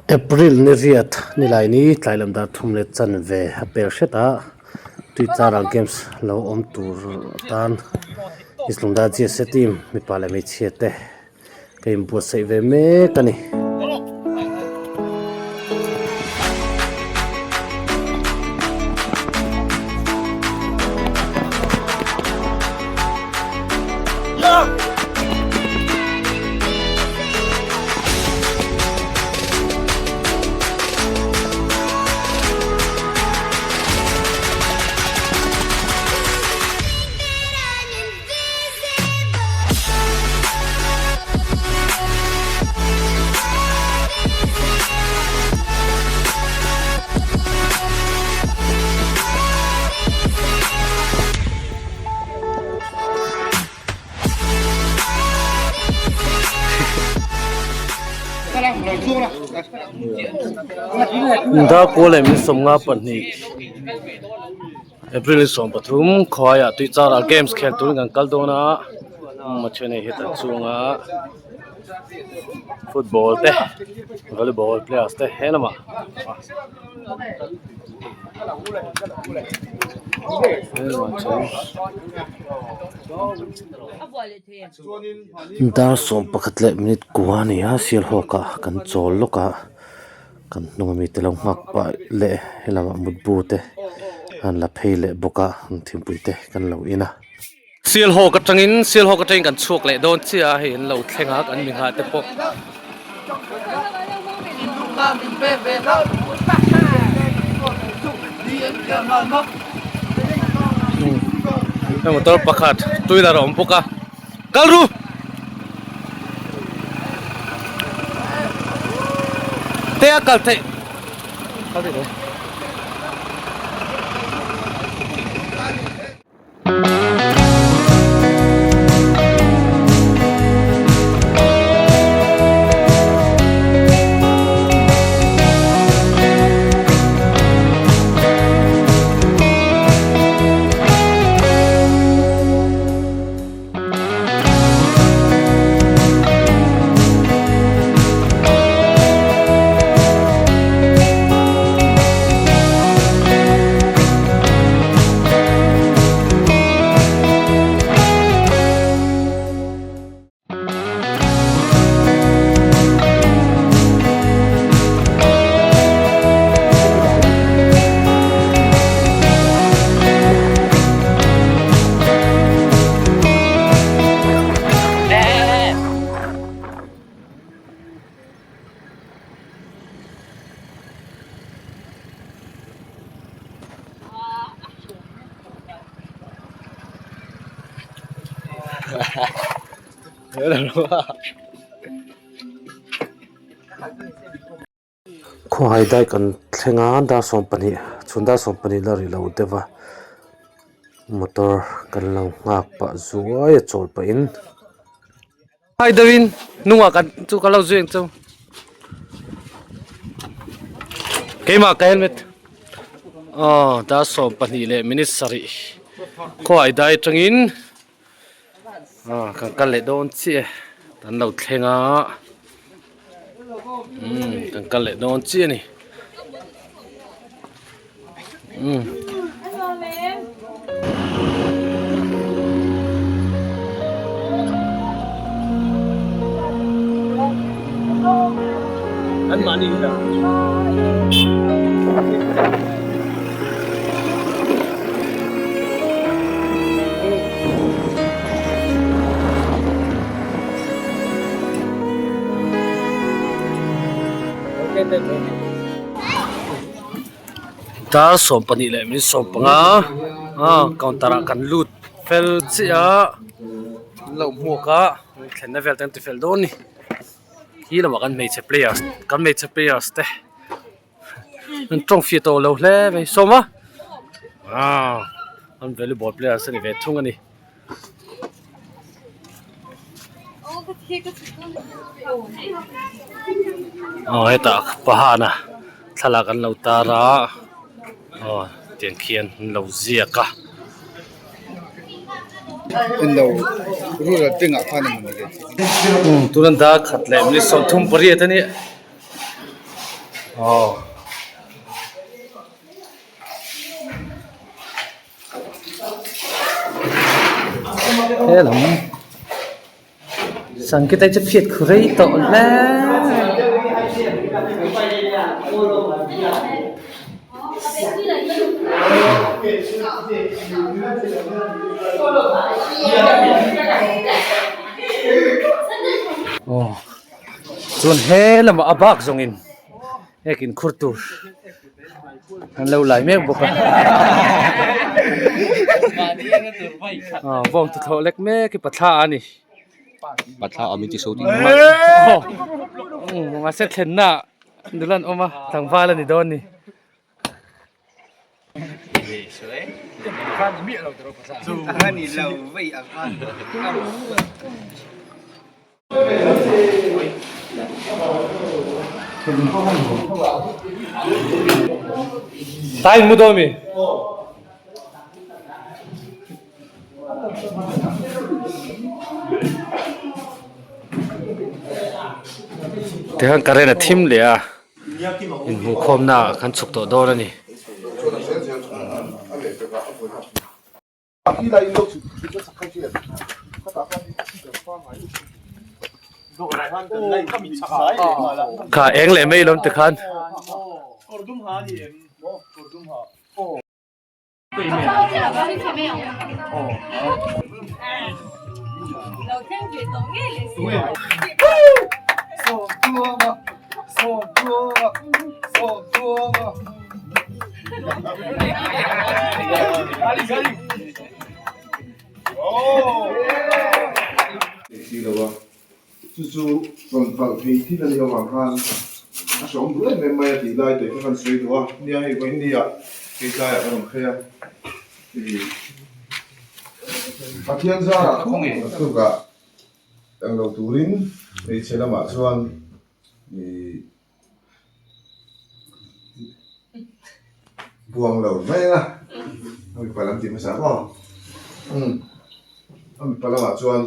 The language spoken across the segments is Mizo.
April ni riat nilai ni tlai lam dar thum leh chanve a pel hret a tuichar ah games lo awm tur atan East Lungdai GSA team mipa leh hmeichhia te ka inbuatsaih ve mek a ni. Darkawl leh min sawmnga pahnih. April 13 khuaiah tuichara games khel turin kan kal dawn a a then hei hetah chhunga football te volleyball players te he lamah dar 11 leh minute kua a ni a sialhawk ah kan chawl lawk a. Kan hnung ami te lo nghak pah leh helamah mutbu te an la phei leh bawk a an thingpui te kan lo in a. Sialhawk atangin Sialhawk atangin kan chhuak leh dawn chiah a hei an lo thleng a kan mi nghah te pawh. Hei motor pakhat two wheeler a awm bawk a kal ru. Te a kal theih kal theih dawn. Khawhai dai kan thleng a dar 12 chhun dar 12 la ri lo deuh a motor kan lo nghak pah zuai a chawl pah in. Hai deuhin hnungah kan chu ka lo zui ang chu keimah ka helmet aw dar 12 leh minute sarih khawhai dai atangin. Ah kan kal leh dawn chiah e kan lo thleng a umm kan kal leh dawn chiah a ni umm. Dar 12 leh minute 15 ah counter ah kan lut fel chiah a an lo hmuak a thlenna vel te an ti fel dawn a ni. Khi lamah kan hmeichhe players kan hmeichhe players te an tawng fiah tawh lo hle mai sawm a aaa an volleyball players a ni ve thung a ni. Aw hetah pahana thlalak an lo tar a aw tiang khian an lo ziak a. Tunan dar khat leh minute 38 a ni aw. Helam Sangkita chu phiat khu rei tawh hle. Aw chuan he lamah a bak zawngin hek inkhur tur an lo lai mek bawk a aw bawng tuthlawh lek mek hi pathla a ni. Pathla awm in ti so Mahse thlenna nula an awm a tlangval a ni dawn a ni. Tain mu dawn mi? Tikhan current a thim leh a inhmuhkhawmna ah khan chhuk tawh dawn a ni. Kha eng leh mai lawm tikhan. Chu chu rawn palh thei thil a nih avang khan a hrehawm duh em em mai a tih lai te kha kan sawi duh a, nia hei vawiin nia hei tlaiah ka rawn phei a, ih Pathian zarah tlukah englo turin hmeichhe lamah chuan ih buang lo mai a, a mipa lam tih hmasa maw umm a mipa lamah chuan.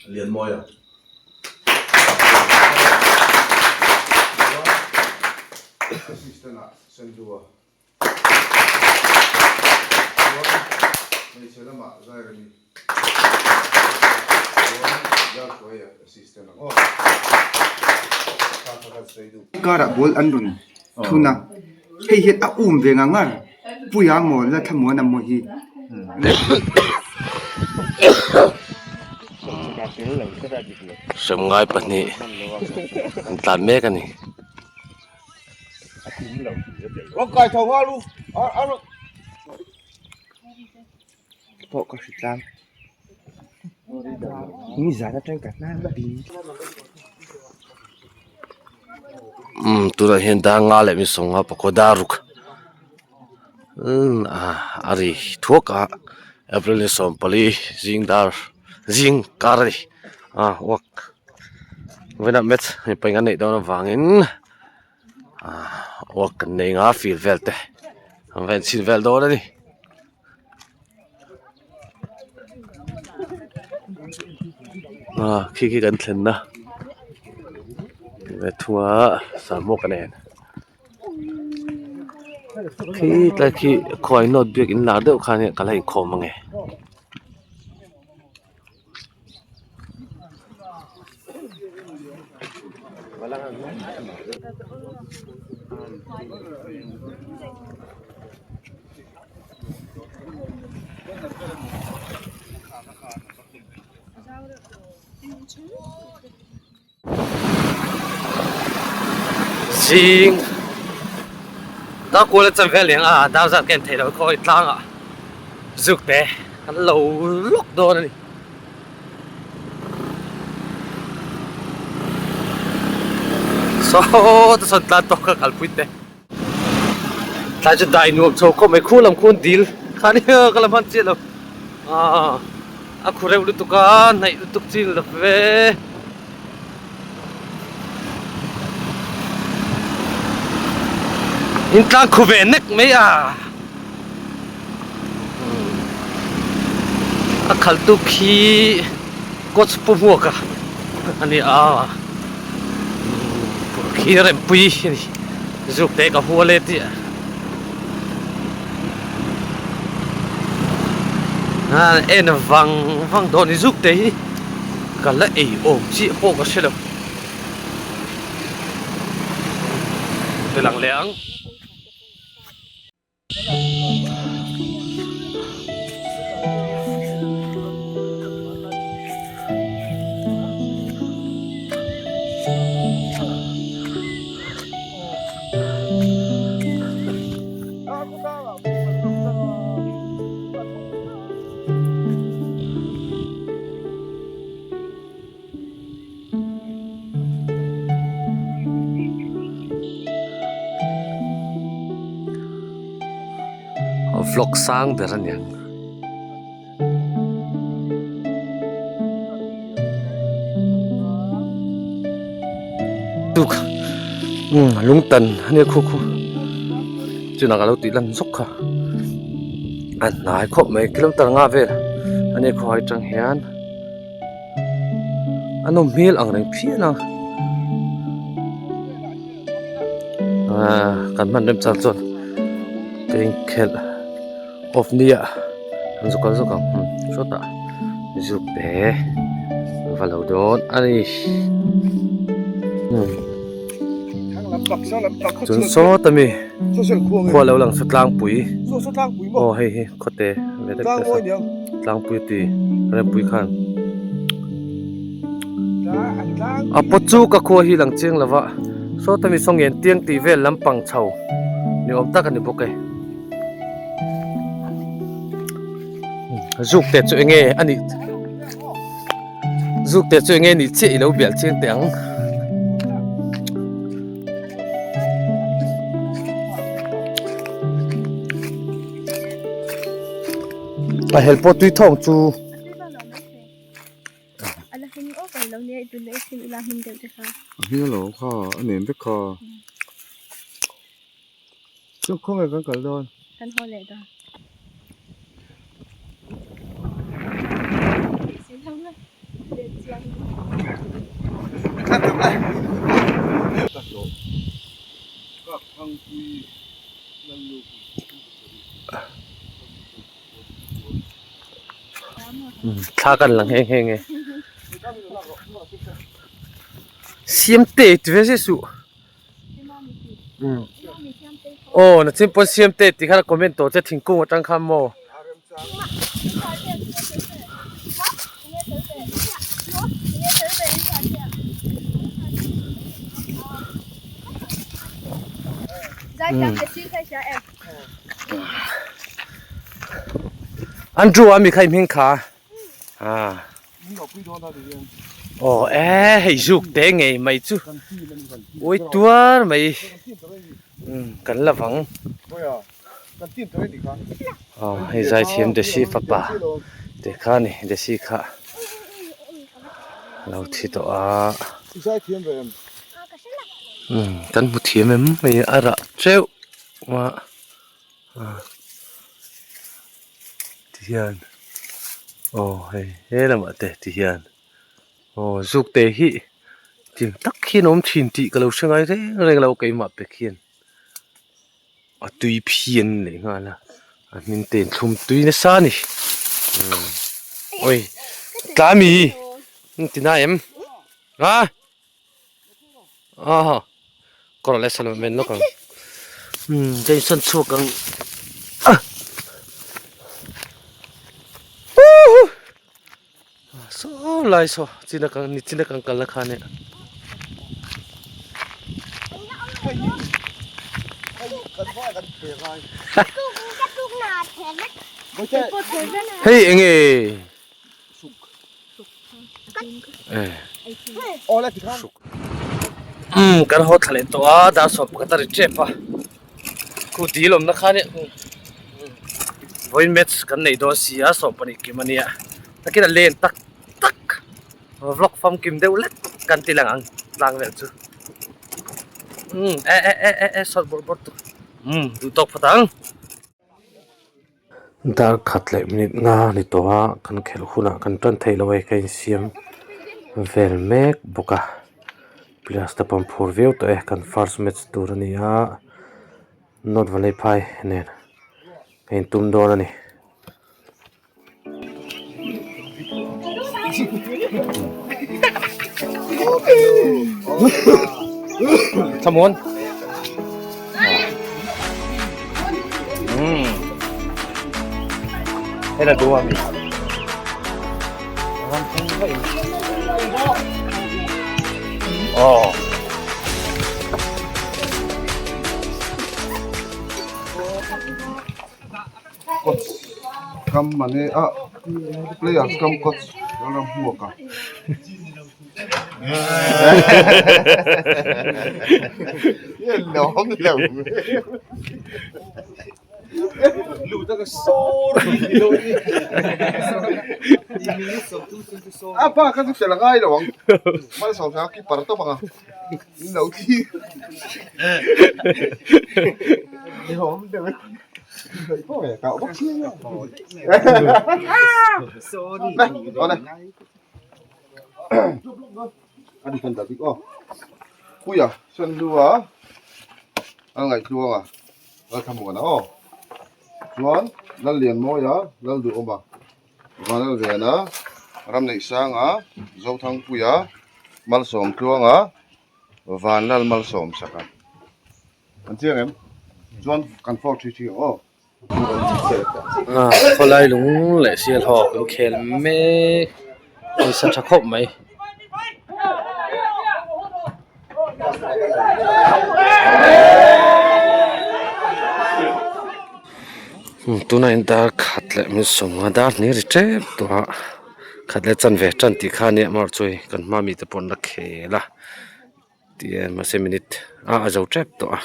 Lianmawia Assistant ah Sendua chuan hmeichhe lamah Zairani chuan Lalhruaia Assistant ang aw. Kha kha kan sawi duh. Karah ball an rawn thun a, hei hian a um ve ngang ngar, Puia maw la thlamuan a maw hi. Hremngai pahnih an tlan mek a ni. Umm tunah hian dar nga leh mi sawmnga pakua dar ruk umm a ri thuak a April ni 14 zing dar zing kar a ni a work vawiinah match mipa in an neih dawn avangin ah work kan nei nga field vel te an va enchhin vel dawn a ni. Ah khi khi kan thlenna ve thung a sahmawk a nen khi tlai khi khuai nawt biak in lar deuh khan ka la inkhawm ange. Zing dar kual a chan vel leng a dar zat ka en theih loh khawi tlangah zuk te an lo lawk dawn a ni. Saw te sawn tlan tawk ka kalpui te. Tlai chu dai nuam chho khawp mai khu lam khuan dil kha nia ka la hman chiah lo aaa a khu reuh lutuk a hnaih lutuk chin lo ve. In tlang khu ve nek mai a. A khalhtu khi coach pu hmuak a a ni a khi rempui a ni zuk te ka hual e tih a en vang vang dawn ni zuk te hi ka la ei awm chiah pawh ka hre lo ti lang leh ang. Vlog sang ber a niang. Lungtan a nia khu khu chunah ka lo tih lan zawk kha a hnai khawp mai kilometer nga vel a nia khaw atang hian. A nawm hmel ang reng phian a aaa kan hman rem chang chuan ka inkhelh off ni ah an zuk kal zawk ang sawtah zuk te va lo dawn a ni chuan sawta mi khua lo lang chu tlangpui aw hei hi. Khawte ve deuh te saw tlangpui tui rempui khan a pawt chu ka khua hi lang chiang lova sawta mi saw ngen tiang tih vel lampang chho ni awm tak a ni bawk e zuk te chu enge a nih zuk te chu enge nih chiah i lo bial chiang teh ang. A hel pawh tui thawng chu A hming alo kha a nem vek kha chu khawnge kan kal dawn. Thla kan la nghe nghe nghe siam te ti ve se suh aw na chin pawn siam te tih khan a comment tawh che thingkung atang khan maw. Andrew a mi kha i hming kha ah aw e hei zuk te ngei mai chu ui tuar mai kan la vang aw hei zaithiam desi fapa te kha a ni desi kha lo thi tawh a kan hmu thiam em mai a rah teuh a ti hian aw hei he lamah te ti hian aw zuk te hi tin tak hian a awm thin tih ka lo hre ngai reng reng lo keimah pek hian. A tui phian leh nghal a a hmin te in thlum tui nasa a ni awi tlai mi ti na em a aw kawr leh salom men lawk ang umm jason chhuak ang a saw lai saw china kan ni china kan kal na kha nia. Hei enge umm kan haw thla leh tawh a dar sawm pakhat a ri tep a khu dil awmna kha nia vawiin match kan nei dawn si a 12 kim a nia takin a len tak tak vlog famkim deuh lek kan ti lang ang tlang vel chu umm e e e e sawt bawrh bawrh tu umm duh tawk phawt ang. Dar khat leh minute nga a ni tawh a kan khelh hunah kan tan theih loh a hei ka insiam vel mek bawk a players te pawh an phur viau tawh e kan first match tur a ni a North Valley phai nen a intum dawn a ni. Thlamuan umm hei la duh ami aw. Coach kam mane a players kam coach Lalramhmuaka. A pa kha chu fel a ngai lo ang Malsawmsanga keeper tawp ang a in lo thlir A ni kan dah bik aw Puia Sanlua a ngaihtuang a Lalthlamuana aw chuan Lallianmawia Lalduhawma Vanlalvena Ramneihsanga Zothangpuia Malsawmtluanga Vanlalmalsawmsaka. An chiang em? Chuan kan 433 ang aw. Khawlai lung leh sial ho kan khel mek pawisa tha khawp mai. Tunah hian dar khat leh min sawmnga dar hnih ri tep tawh a khat leh chanve tan tih kha a nia amaherawhchu hei kan hma mite pawh an la khel a. Tih mahse minute a a zo tep tawh a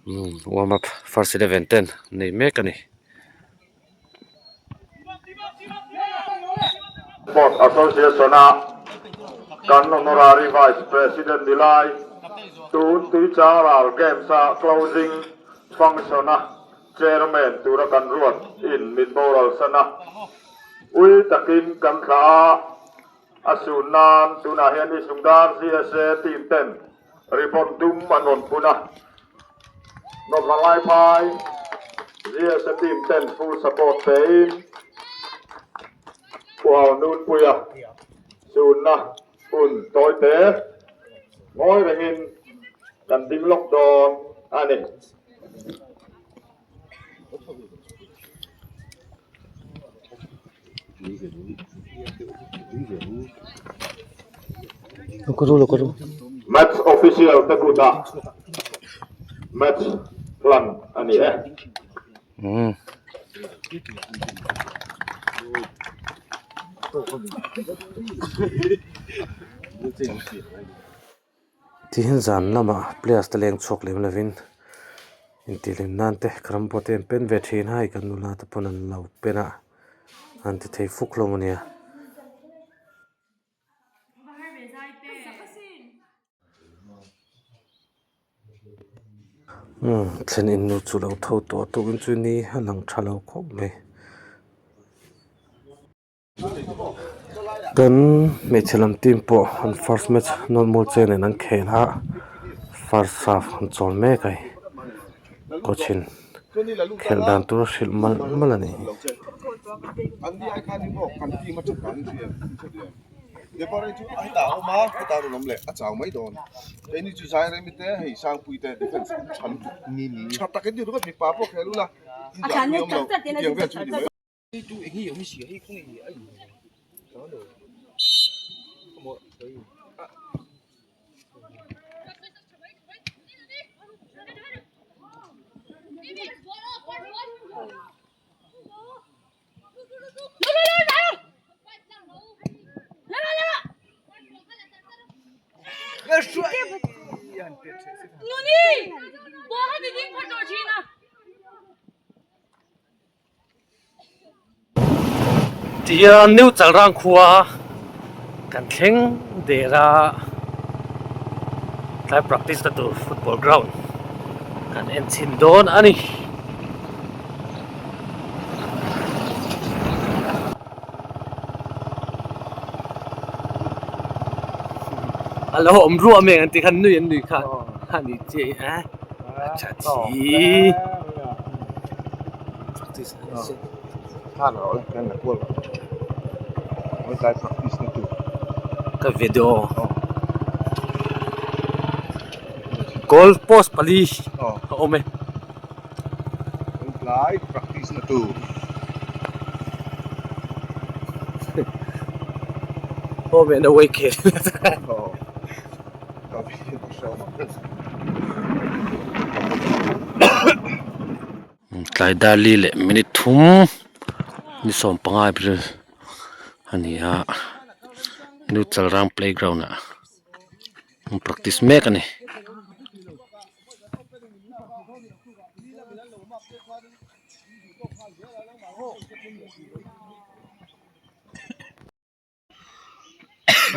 umm warm up first eleven ten nei mek a ni. Sport Association a kan Honorary Vice President ni lai tun Tuicharal Games a closing function a Chairman tura kan ruat in min boral san a ui takin kan thlah a. A sun nan tunah hian Isungdar CSA team ten ribbon dum an rawn phun a, Nawhla Laiphai CSA team ten full support pein Uau Nunpuia sunna hun tawite ngawi rengin kan ding lawk dawn a ni. Match official te kutah match hlan a ni e. Tihian zan lamah players te leng chhuak lem lovin intihhlim nan te carrom board te an pen ve thin a hei kan nula te pawn an lo pen a an ti thei fuk hlawm a nia. Umm thlen in nu chu lo tho tawh a tukin chu ni a lang tha lo khawp mai. Kan hmeichhe lam team pawh an first match normal che nen an khel a first half an chawl mek a hei coach in khelh dan tur a hrilh malh malh a ni. Tihian New Chalrang khua kan thleng der a, tlai practice na tur football ground kan en chhin dawn a ni. A lo awm ruah mek an tih khan nui an nui kha a ni chiah a tha thi. Ka video goal post pali a awm e. Tlai practice na tur. Aw meh na uai khel. Tlai dar li leh minute thum ni 15 April a ni a New Chalrang playground ah an practice mek a ni.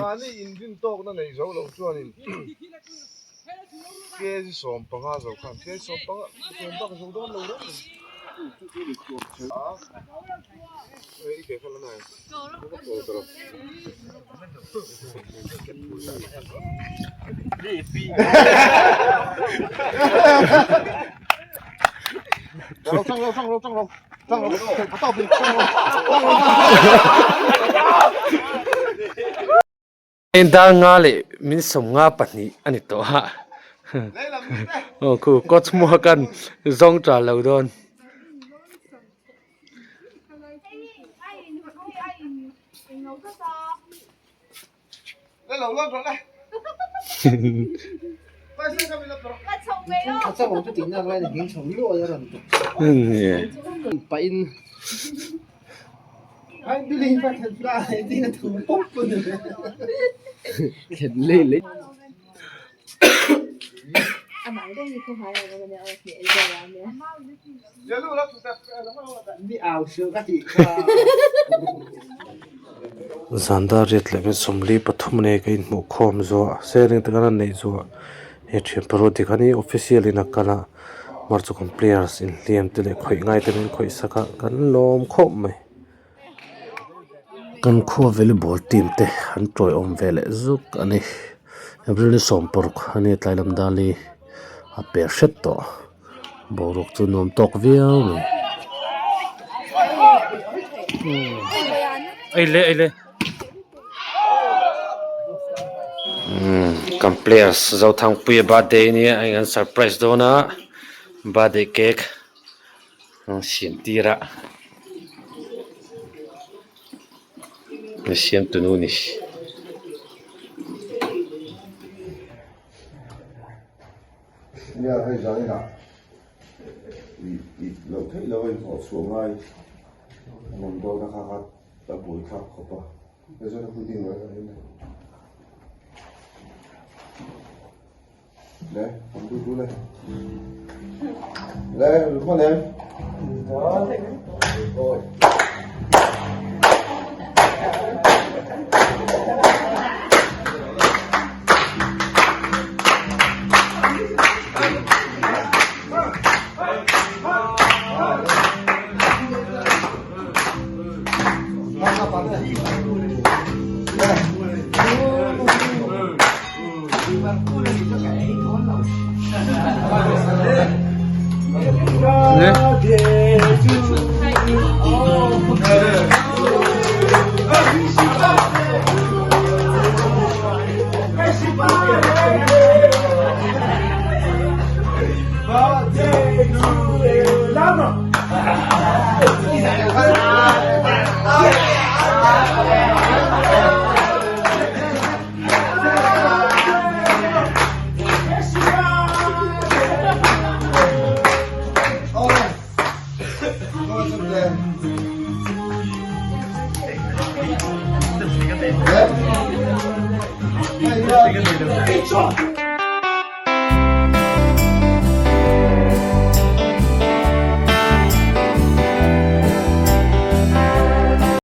Mahni inrin tawkna nei zo lo chuanin kg 15 zo khan kg 15 tlem bak zo dawn lo reng a i ke kha la nai Dar nga leh min 52 a ni tawh a aw khu coach hmuh khan zawng ṭah lo dawn. Zan dar riat leh min 43 a nei ka inhmuh khawm zuah sharing te khan a neih zuah he thian paruk te khan hi official in a kal a mar chu kan players inhliam te leh khawih ngai te min khawih sak a kan lawm khawp mai. Kan khua volleyball team te an tawiawm ve leh zuk a ni April ni 16 a nia tlai lam dali a per hret tawh boruak chu nuam tawk viau mai. Kan players Zothangpuia birthday a nia a in an surprise dawn a birthday cake. Siam tir a siam tunu a ni. Nia hei zan inah i loh theih loh a inhlawh chhuah ngai a awm dawn a kha kha a buai thlak khawp a hei zawn a pudding mai a ni. 来，我们嘟嘟来，来，快点。哦。